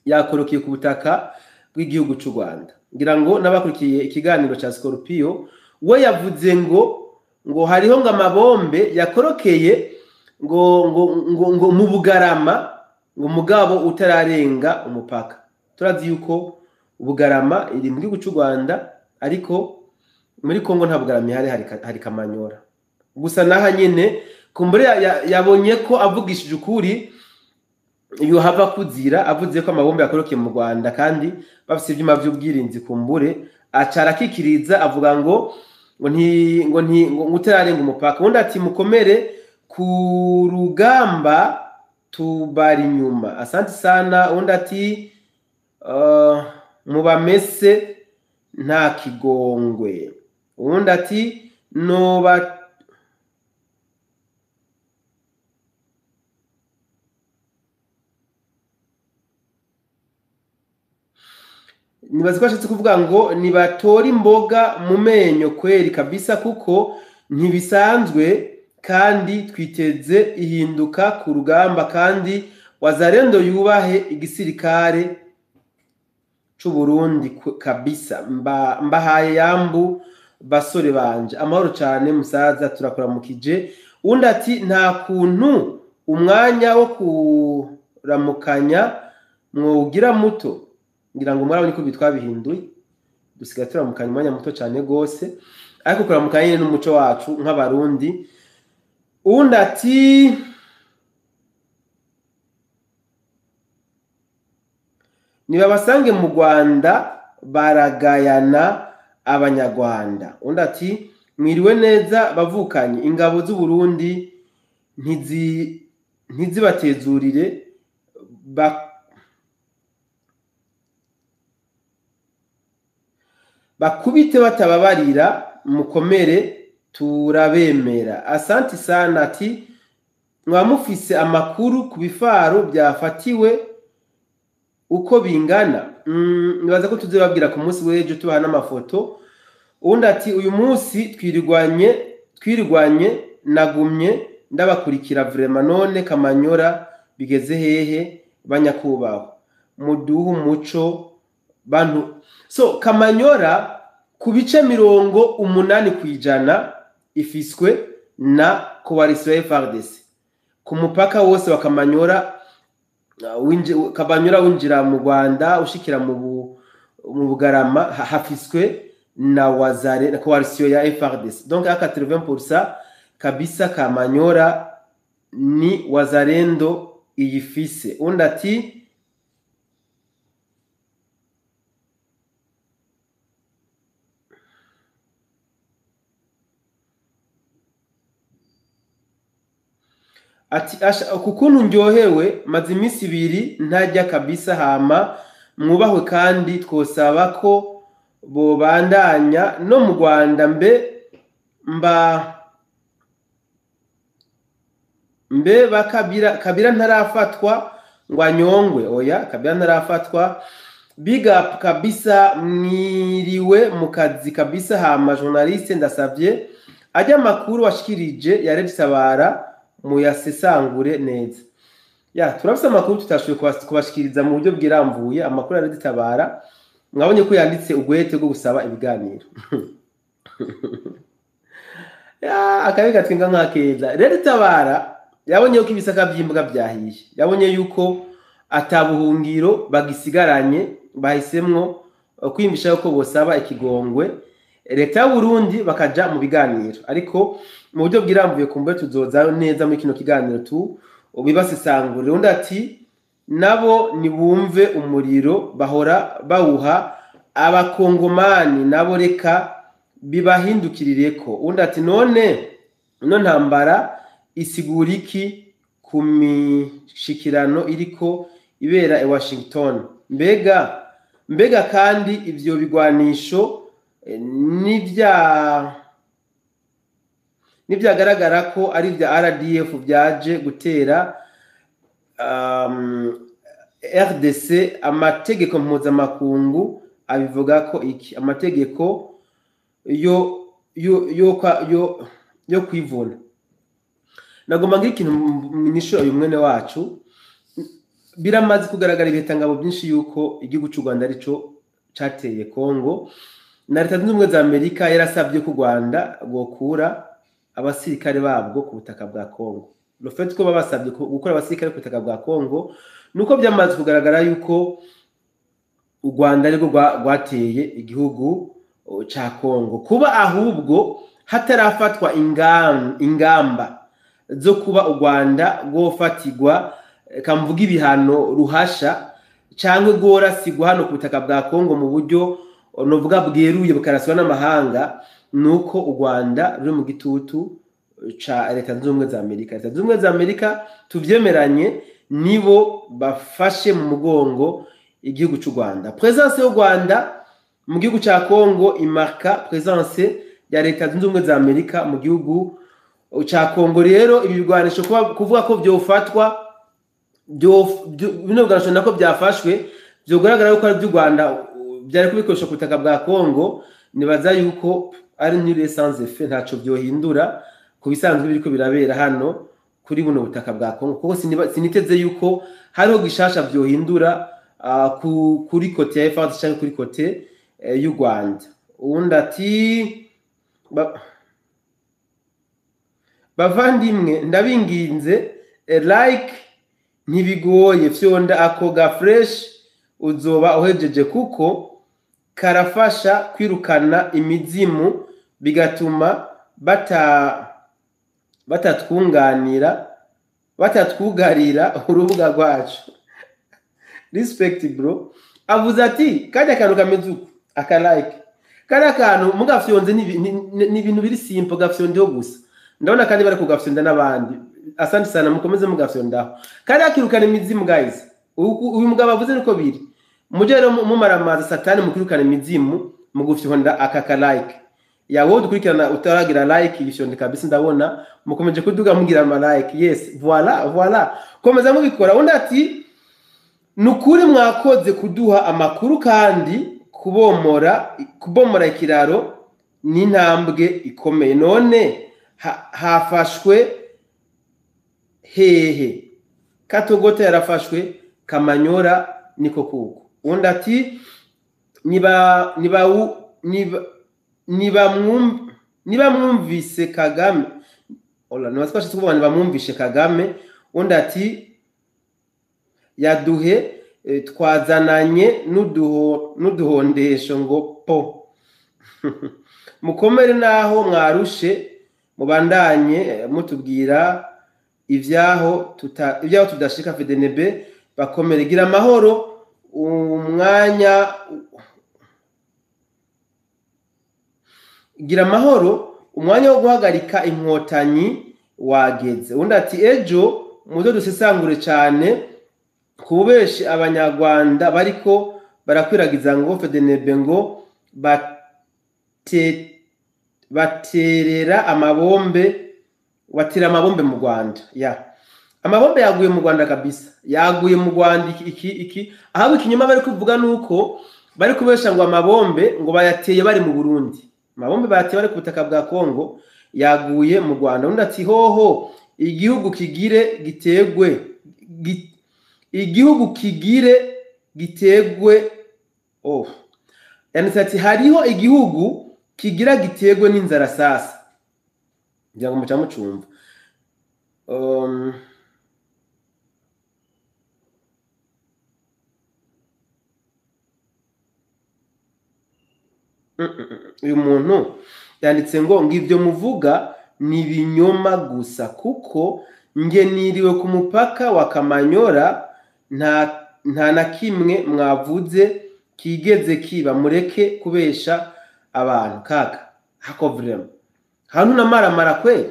yakorokeye ku butaka bw'igihugu cy'u Rwanda. Ngira ngo n'abakurikiye ikiganiro ca Scorpio, we yavuze ngo hariho ngo amabombe yakorokeye ngo mu Bugarama, ngo mugabo utararenga umupaka. Turazi yuko Bugarama iri mu gihugu cy'u Rwanda, ariko muri Kongo nta Bugarama ihari, hari Kamanyora gusa. Naha nyene kumbure yabonye ko avugishije ukuri yohava kuzira avuze ko amabombe yakorokeye mu Rwanda kandi bafise ivyuma vy'ubwirinzi, kumbure acara akikiriza avuga ngo nti ngo utararenga umupaka. Undi ati: "Mukomere ku rugamba, tubari inyuma." Asante sana. Undi ati: "Mubamese nta kigongwe." Uwundi ati: "Noba nibaza ko ashatse kuvuga ngo nibatore imboga mu menyo kweri kabisa, kuko ntibisanzwe kandi twiteze ihinduka ku rugamba, kandi Wazalendo yubahe igisirikare c'u Burundi kabisa. Mbahaye yambu basore banje." Amahoro cane musaza, turakuramukije. Undi ati: "Nta kuntu umwanya wo kuramukanya mwugira muto?" Ngira ngo murabona ko twabihinduye, dusigaye turamukanya umwanya muto cyane gose, ariko kuramukanya nyine n'umuco wacu nk'abarundi. Uwundi ati: "Nibabasange mu Rwanda baragayana abanyarwanda." Undi ati: "Mwiriwe neza bavukanye, ingabo z'u Burundi ntizibatezurire bakubite batababarira, mukomere turabemera." Asante sana. Ati: "Mwamufise amakuru ku bifaro byafatiwe uko bingana?" Nibaza ko tuzobabwira ku munsi w'ejo, tubaha n'amafoto. Uwundi ati uyu munsi twirwanye nagumye ndabakurikira vraiment, none Kamanyora bigeze hehe banyakubahwa, muduhe umuco bantu. So Kamanyora ku bice 80% ifiswe na coalition ya FARDC ku mupaka wose wa Kamanyora, Kamanyora winjira mu Rwanda ushikira mu Bugarama hafiswe na Wazare na coalition ya FARDC. Donc à 80% kabisa Kamanyora ni Wazalendo iyifise. Undi ati kukuntu ndyohewe maze iminsi ibiri ntajya kabisa, hama mwubahwe kandi twosaba ko bobandanya no mu Rwanda mbe bakabira Kabira ntarafatwa ngo anyongwe. Oya, Kabira ntarafatwa. Big up kabisa, mwiriwe mu kazi kabisa. Hama journaliste ndasavye ajya makuru washikirije ya Red-Tabara muyasesangure neza. Ya turafise amakuru tutashoboye kubashikiriza mu buryo bwiramvuye. Amakuru ya Red-Tabara mwabonye ko yanditse ugwete rwo gusaba ibiganiro. Ya akabi gatwinga nkakeza. Red-Tabara yabonye ko ibisaka by'imbwa byahiye, yabonye yuko atabuhungiro bagisigaranye, bahisemwo kwimbisha yuko bosaba ikigongwe leta y'u Burundi bakaja mu biganiro. Ariko mu buryo bwiramvuye kumbe tuzoza neza muri kino kiganiro tu ubibasesangure. Undi ati nabo nibumve umuriro bahora bawuha abakongomani nabo reka bibahindukirireko. Undi ati none no ntambara isigura iki ku mishikirano iriko ibera e Washington? Mbega kandi ivyo bigwanisho nivyagaragara ko ari vya RDF byaje gutera RDC. Amategeko mpuzamakungu abivuga ko iki? Amategeko yo kwivuna. Nagomba ngira ikintu minisho uyu mwene wacu. Biramaze kugaragara ibitangabo byinshi yuko igihugu cy'u Rwanda arico cateye Kongo, na Leta Zunze Ubumwe za Amerika yarasabye ko Rwanda gokura abasirikare babwo ku butaka bwa Kongo. Le fait ko babasabye gukora abasirikare ku butaka bwa Kongo nuko byamaze kugaragara yuko u Rwanda ariko rwateye igihugu ca Kongo. Kuba ahubwo hatarafatwa ingamba zo kuba u Rwanda rwofatirwa kamvuga ibihano ruhasha cyangwa rworasigwa hano ku butaka bwa Kongo mu buryo novuga bweruye bukaraswa n'amahanga, nuko u Rwanda ruri mu gitutu ca Leta Zunze Ubumwe za Amerika. Leta Zunze Ubumwe za Amerika tuvyemeranye nibo bafashe mu mugongo igihugu cy'u Rwanda. Presence y'u Rwanda mu gihugu ca Kongo imarka presence ya Leta Zunze Ubumwe za Amerika mu gihugu ca Kongo. Rero ibi bigwanisho kuvuga ko byofatwa bino bigwanisho nako byafashwe byogaragara yuko ari by'u Rwanda byari kubikoresha ku butaka bwa Kongo, nibaza yuko ari nul sans effet, ntaco byohindura ku bisanzwe biriko birabera hano kuri buno butaka bwa Kongo, kuko siniteze yuko hariho gishasha byohindura kuri kote ya FARDC cyangwa kuri kote y'u Rwanda. Uwundi ati bavandimwe ndabinginze like ntibigoye fyonda ako ga fresh uzoba uhejeje kuko karafasha kwirukana imizimu bigatuma batatwunganira batatwugarira urubuga rwacu. Respect bro. Avuze ati kajya akantu kameze uko aka like kari akantu mugafyonze ni ibintu biri simple, gafyondeho gusa. Ndabona kandi bari kugafyonda n'abandi. Asante sana, mukomeze mugafyondaho. Kari akirukana imizimu guys. Uyu mugabo avuze niko biri. Muje rero mumaramaza satani mukirukana imizimu mugufyonda aka like. Ya wowe dukurikirana utaragira like yifyonde kabisa, ndabona mukomeje kuduga mugira ama like. Yes, voilà voilà. Komeza mubikora. Undi ati nukuri mwakoze kuduha amakuru kandi kubomora ikiraro N'intambwe ikomeye. None hafashwe hehe? Katogota yarafashwe, Kamanyora niko kuko. Undi ati niba mwumvise Kagame, ola niba kuvuga niba mwumvishe Kagame. Undi ati yaduhe twazananye n'uduhondesho ngo po. Mukomere naho mwarushe, mubandanye mutubwira ibyaho tudashika. FDNB bakomere, gira amahoro. Umwanya gira amahoro, umwanya wo guhagarika inkotanyi wageze. Undi ati ejo muzo dusesangure cyane kubeshi abanyarwanda bariko barakwiragiza ngo FDNB ngo baterera amabombe, batera amabombe mu Rwanda. Ya amabombe yaguye mu Rwanda kabisa, yaguye mu Rwanda. Iki ahubwo ikinyoma bari kuvuga nuko bari kubesha ngo amabombe ngo bayateye bari mu Burundi, amabombe bayateye bari ku butaka bwa Kongo, yaguye mu Rwanda. Undi ati hoho igihugu kigire gitegwe, igihugu kigire gitegwe. Oh, yanditse ati hariho igihugu kigira gitegwe n'inzara sasa. Ngira ngo muca mucumva. Uyu muntu yanditse ngo ngivyo muvuga ni binyoma gusa, kuko nge niriwe ku mupaka wa Kamanyora, nta na kimwe mwavuze kigeze kiba, mureke kubesha abantu. Kaka hako vrema hanu na maramara kweli.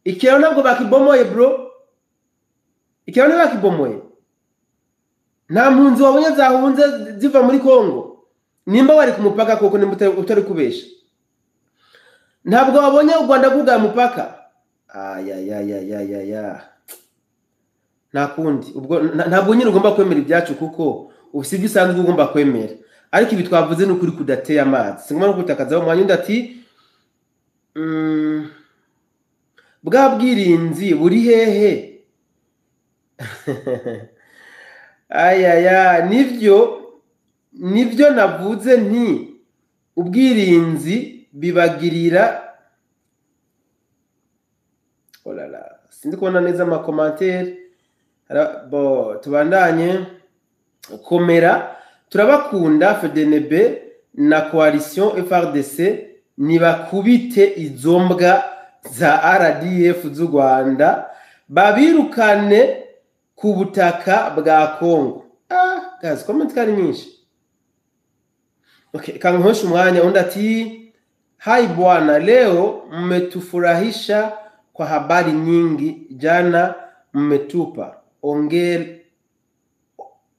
Ikiraro ntabwo bakibomoye bro, ikiraro ntibakibomoye. Nta mpunzi wabonye zahunze ziva muri Kongo. Nimba wari ku mupaka koko, nimba utari kubesha, ntabwo wabonye u Rwanda rwugaye umupaka. Ayayayayaya, nta kundi ubwo ntabwo nyine ugomba kwemera ibyacu, kuko usibye usanzwe ugomba kwemera. Ariko ibi twavuze ni ukuri kudateye amazi, singomba no gutakaza umwanya. Undi ati bwa bwirinzi buri hehe? Ayaya, nivyo navuze nti ubwirinzi bibagirira. Olala, sindi kubona neza ama commentaire. Bo tubandanye. Komera, turabakunda FDNB na coalition FRDC, nibakubite izo mbwa za RDF z'u Rwanda, babirukane ku butaka bwa Kongo. Guys, comment kari nyinshi. Okay, kankoresha umwanya. Undi ati hai bwana, leo mmetufurahisha kwa habari nyingi, jana mmetupa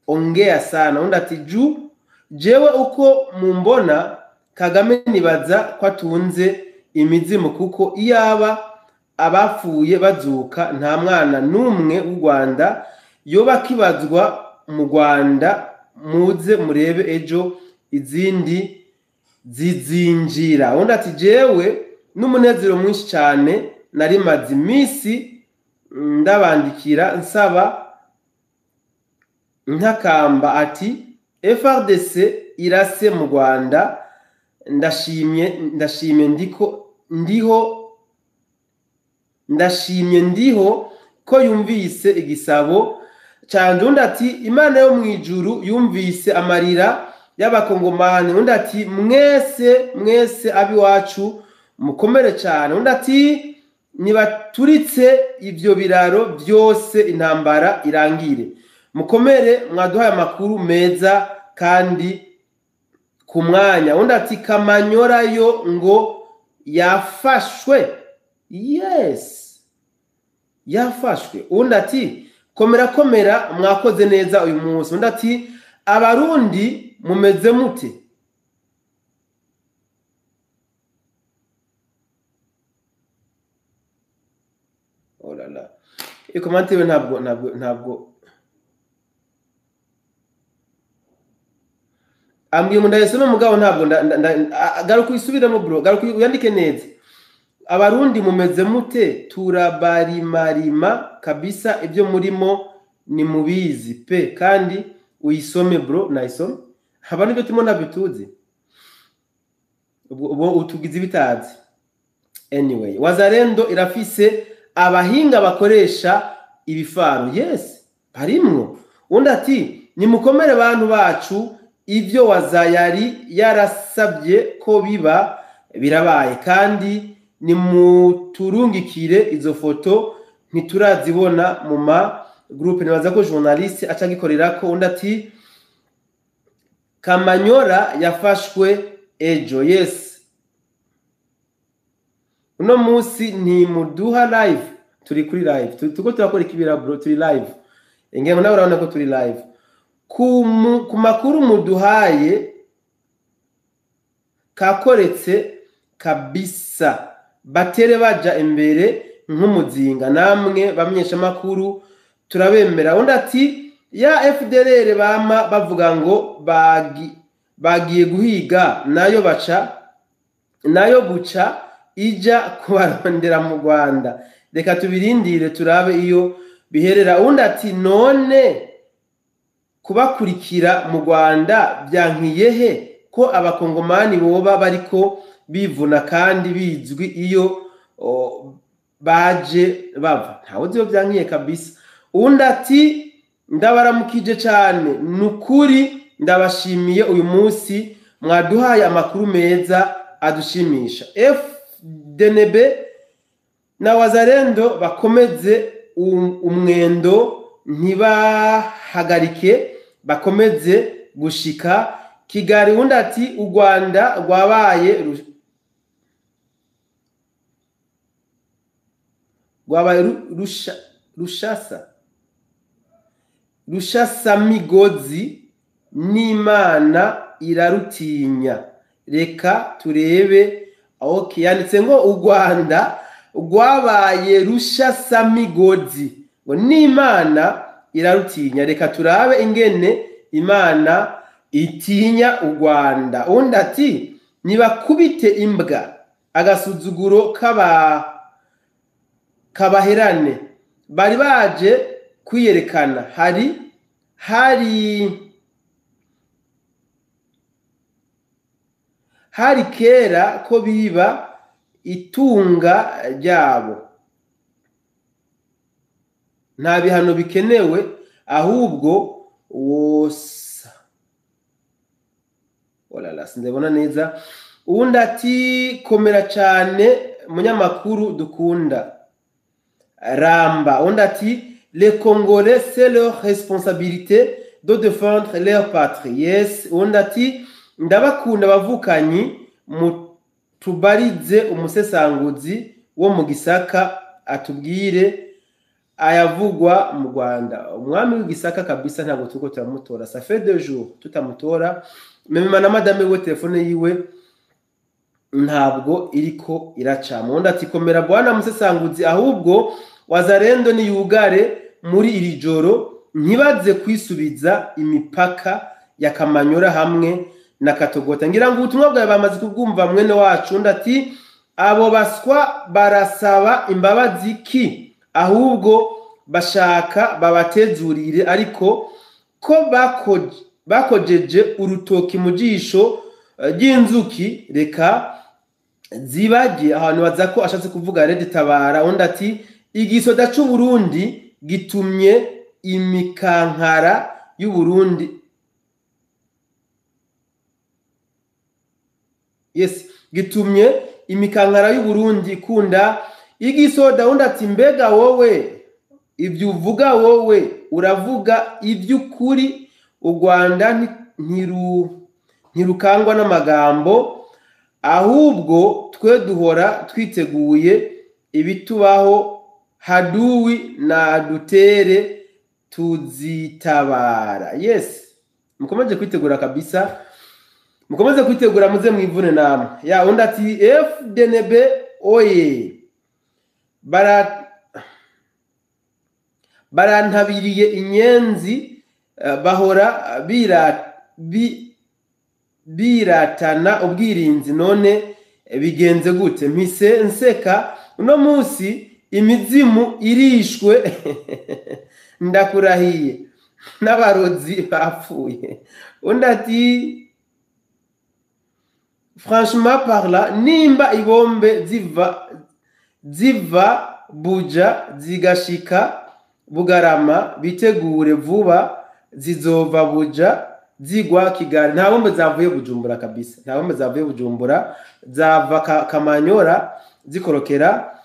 ongea sana. Undi ati jewe uko mumbona Kagame nibaza ko atunze imizimu, kuko iyaba abapfuye bazuka nta mwana n'umwe w'u Rwanda yoba kibazwa mu Rwanda. Muze murebe ejo izindi zizinjira. Undi ati jewe n'umunezero mwinshi cyane, nari maze iminsi ndabandikira nsaba ntakamba ati FRDC irase mu Rwanda, ndashimye ndiho ko yumvise igisabo canje. Undi ati Imana yo mwijuru yumvise amarira y'abakongomani. Undi ati mwese mwese abiwacu mukomere cyane. Undi ati nibaturitse ivyo biraro byose intambara irangire. Mukomere, mwaduhaye amakuru meza kandi ku mwanya. Undi ati Kamanyora yo ngo yafashwe. Yes, yafashwe. Undi ati komera komera, mwakoze neza uyu munsi. Undi ati abarundi mumeze mute? Oh la la, ikomante we ntabwo Ambwiye ngo ndayisome mugabo ntabwo garuka uyisubiremo bro, garuka uyandike neza. Abarundi mumeze mute? Turabarimarima kabisa, ibyo murimo ni mubizi pe. Kandi uyisome bro, nayisome. Haba nibyo turimo ntabyo tuzi, ubwo utugize ibitazi. Anyway, Wazalendo irafise abahinga bakoresha ibifaru, yes, barimwo. Undi ati nimukomere bantu bacu, ibyo Wazayari yarasabye ko biba birabaye, kandi nimuturungikire izo foto ntiturazibona mu ma groupe. Nibaza ko journaliste aca agikorera ko. Undi ati Kamanyora yafashwe ejo, yes. Uno munsi ntimuduha live, turi kuri live, turiko turakora ikibira bro, turi live. Ngira nawe urabona ko turi live. Ku makuru muduhaye kakoretse kabisa, batere baja imbere nk'umuzinga, namwe bamenyesha makuru turabemera. Undi ati ya FDLR bama bavuga ngo bagiye guhiga, nayo baca nayo buca ija kubarondera mu Rwanda, reka tubirindire turabe iyo biherera. Undi ati none kubakurikira mu Rwanda byankiye he ko abakongomani boba bariko bivuna kandi bizwi iyo baje bava? Ntawe uzi iyo byankiye kabisa. Undi ati ndabaramukije cyane, nukuri ndabashimiye uyu munsi mwaduhaye amakuru meza adushimisha. FDNB na Wazalendo bakomeze umwendo, ntibahagarike, bakomeze gushika Kigali. Undi ati u Rwanda rwabaye rushasamigozi n'Imana irarutinya, reka turebe. Okay, yanditse ngo u Rwanda rwabaye rushasamigozi ngo n'Imana irarutinya, reka turabe ingene Imana itinya u Rwanda. Undi ati nibakubite imbwa agasuzuguro kabaherane, bari baje kwiyerekana, hari kera ko biba itunga ryabo, nta bihano bikenewe ahubwo wosa. Olala, sindabona neza. Undi ati komera cyane munyamakuru dukunda Ramba. Undi ati les Congolais c'est leur responsabilité de défendre leur patrie, yes. Undi ati ndabakunda bavukanyi, mutubarize umusesanguzi wo mu Gisaka atubwire ayavugwa mu Rwanda. Umwami w'igisaka kabisa ntabwo turiko turamutora, ça fait 2 jours tutamutora. Meme na madame we telefone yiwe ntabwo iriko iracamo. Undi ati komera bwana musesanguzi, ahubwo Wazalendo ni yugare muri iri joro, ntibaze kwisubiza imipaka ya Kamanyora hamwe na Katogota. Ngira ngo ubutumwa bwawe bamaze kubwumva mwene wacu. Undi ati abo baswa barasaba imbabazi ki, ahubwo bashaka babatezurire, ariko ko bakojeje urutoki mu jisho ry'inzuki reka zibage. Ahantu baza ko ashatse kuvuga Red Tabara. Undi ati igisoda c'u Burundi gitumye imikankara y'u Burundi, yes, gitumye imikankara y'u Burundi ikunda igisoda. Undi ati mbega wowe ibyo uvuga, wowe uravuga iby'ukuri, u Rwanda ntirukangwa n'amagambo, ahubwo twe duhora twiteguye ibitubaho, haduwi na dutere tuzitabara. Yes, mukomeze kwitegura kabisa, mukomeze kwitegura muze mwivune namwe. Ya undi ati FDNB oye, barantabiriye inyenzi, bahora biratana ubwirinzi, none bigenze gute? Mpise nseka uno munsi imizimu irishwe ndakurahiye n'abarozi bapfuye. Undi ati franchement parla, nimba ibombe ziva Buja zigashika Bugarama, bitegure vuba zizova Buja zigwa Kigali. Nta bombe zavuye Bujumbura kabisa, nta bombe zavuye Bujumbura, zava Kamanyora zikorokera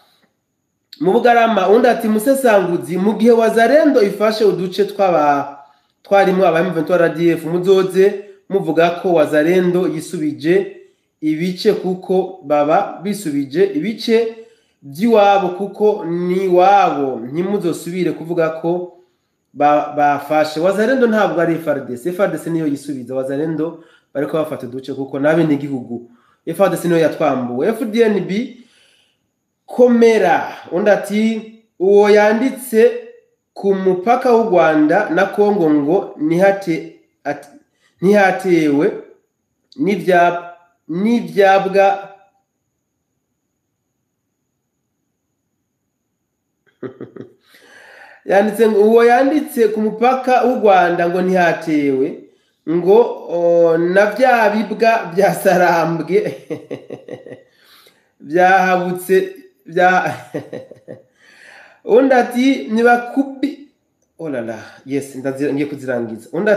mu Bugarama. Undi ati musesanguzi, mu gihe Wazalendo ifashe uduce twarimo aba M23 RDF, muzoze muvuga ko Wazalendo yisubije ibice, kuko baba bisubije ibice by'iwabo, kuko ni wabo, ntimuzosubire kuvuga ko bafashe. Wazalendo ntabwo ari FARDC, FARDC niyo yisubiza, Wazalendo bariko bafata uduce kuko nabe ni igihugu, FARDC niyo yatwambuwe. FDNB komera. Undi ati uwo yanditse ku mupaka w'u Rwanda na Kongo ngo ntihatewe n'ibyabwa yanditse ngo uwo yanditse ku mupaka w'u Rwanda ngo ntihatewe ngo na bya bibwa bya Sarambwe byahabutse bya. Undi ati nibakubi, oh la la, yes, ngiye kuzirangiza. Undi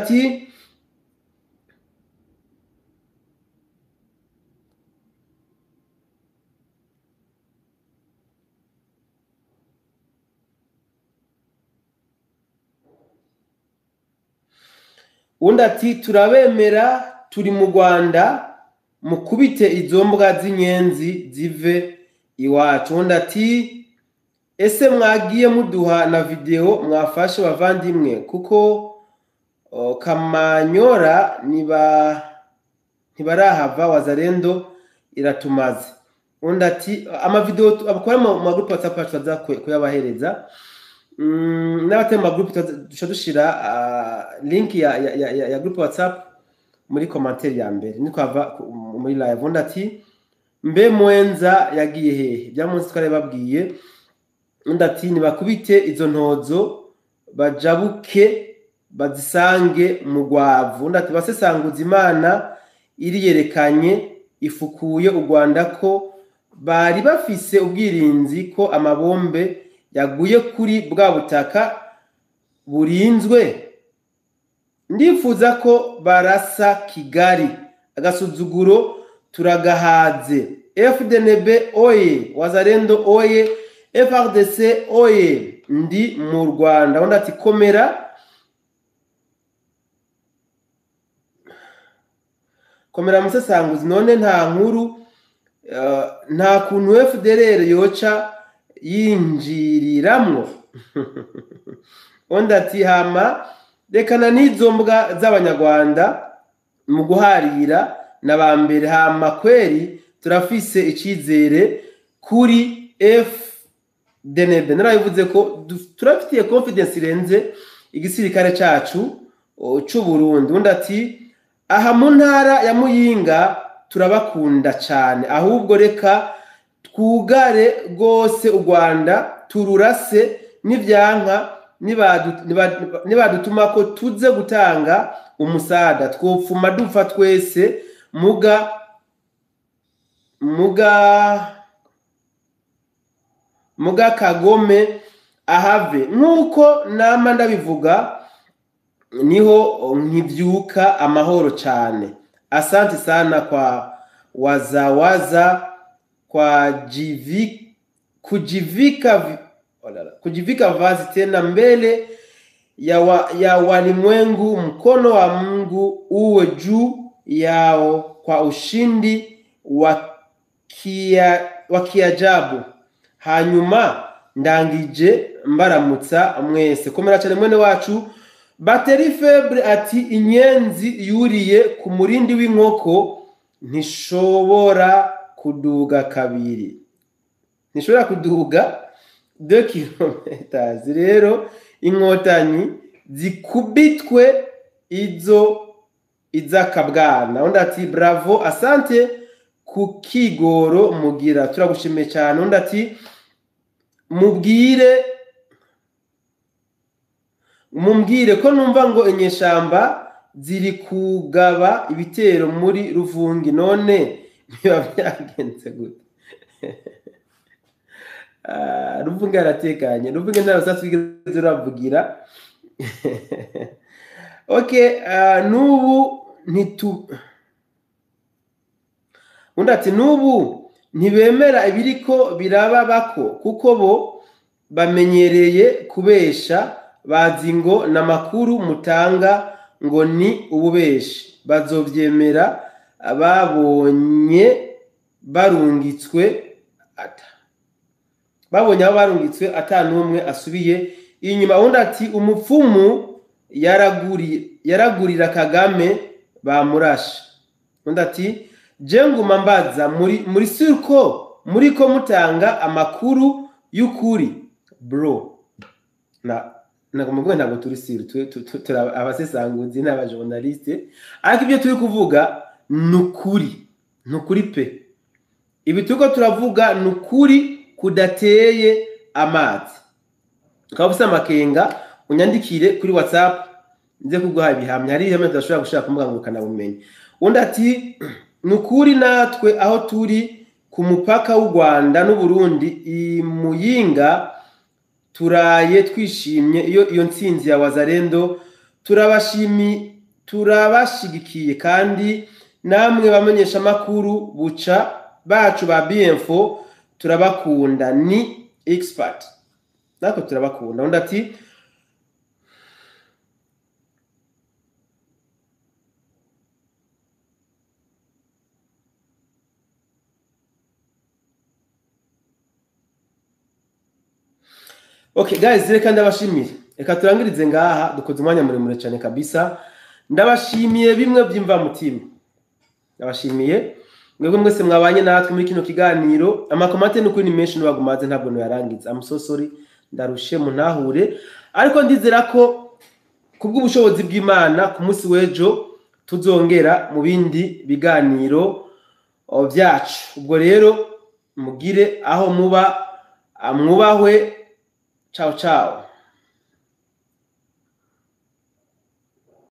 ati turabemera turi mu Rwanda, mukubite izo mbwa z'inyenzi zive iwacu. Undi ati ese mwagiye muduha na video mwafashe bavandimwe, kuko Kamanyora ntibarahava, Wazalendo iratumaze. Undi ati amavideo abakora mu magroup WhatsApp tuza kuyabahereza, n'abatari mu magroup duca dushira link ya group WhatsApp muri commentaire ya mbere nitwava muri live. Undi ati mbe Mwenza yagiye hehe? Bya munsi twari babwiye. Undi ati nibakubite izo ntozo bajabuke bazisange mu gwavu. Undi ati basesanguza Imana iriyerekanye ifukuye u Rwanda ko bari bafise ubwirinzi, ko amabombe yaguye kuri bwa butaka burinzwe. Ndifuza ko barasa Kigali, agasuzuguro turagahaze. FDNB oye, Wazalendo oye, FARDC oye, ndi mu Rwanda. Undi ati komera komera musesanguzi, none nta nkuru nta kuntu FDLR yoca yinjiriramwo. Undi ati hama rekana n'izo mbwa z'abanyarwanda mu guharira nabambere, hama kweri turafise icizere kuri FDNB. Narabivuze ko turafitiye confidence irenze igisirikare cacu c'u Burundi. Undi ati aha mu ntara ya Muyinga turabakunda cyane, ahubwo reka twugare rwose u Rwanda tururase n'ivyanka, nibadutuma ko tuze gutanga umusada twopfuma dupfa twese, muga muga muga Kagome ahave. Nkuko nama ndabivuga niho nkibyuka amahoro cyane. Asante sana kwa wazawaza kwa kujivika vazi tena mbele ya walimwengu. Mkono wa Mungu uwe juu yao kwa ushindi wa kiajabu. Hanyuma ndangije mbaramutsa mwese. Komera cyane mwene wacu. Bateri febre ati inyenzi yuriye ku murindi w'inkoko ntishobora kuduga kabiri, ntishobora kuduga 2 kilometers. Rero inkotanyi zikubitwe izo Izakabwana. Undi ati bravo, asante ku kigoro mugira, turagushimiye cyane. Undi ati mumbwire ko numva ngo inyeshamba ziri kugaba ibitero muri Ruvungi, none biba byagenze gute? Ruvungi aratekanye, Ruvungi nta rusasu wigeze uravugira. Okay, nubu undi ati nubu ntibemera ibiriko biraba bako kuko bo bamenyereye kubesha, bazi ngo n'amakuru mutanga ngo ni ububeshi, bazovyemera babonye barungitswe ata babonye abo barungitswe ata n'umwe asubiye inyuma. Undi ati umupfumu yaragurira Kagame bamurashe. Undi ati je nguma mbaza muri surko muri ko mutanga amakuru y'ukuri bro. Na nagomba ntabwo turi siri, turi abasesanguzi n'abajournaliste, ariko ibyo turi kuvuga nukuri, nukuri pe. Ibi turiko turavuga nukuri kudateye amazi. Ukaba ufise amakenga unyandikire kuri WhatsApp nze kuguha ibihamya, hari ibihamya tudashobora gushaka ku mbuga ngurukanabumenyi. Undi ati nukuri natwe aho turi ku mupaka w'u Rwanda n'u Burundi i Muyinga turaye twishimye iyo ntsinzi ya Wazalendo, turabashigikiye kandi namwe bamenyesha makuru buca bacu ba BM4 turabakunda, ni expert nako turabakunda. Undi ati okay guys, reka ndabashimire, reka turangirize ngaha, dukoze umwanya muremure cyane kabisa. Ndabashimiye bimwe by'imva mutima, ndabashimiye mwebwe mwese mwabanye natwe muri kino kiganiro. Amakomate n'ukuri ni menshi n'abagumaze ntabwo noyarangiza, I'm so sorry, ndarushe muntahure, ariko ndizera ko kubw'ubushobozi bw'Imana ku munsi w'ejo tuzongera mu bindi biganiro byacu. Ubwo rero mugire aho muba, mwubahwe. Ciao ciao.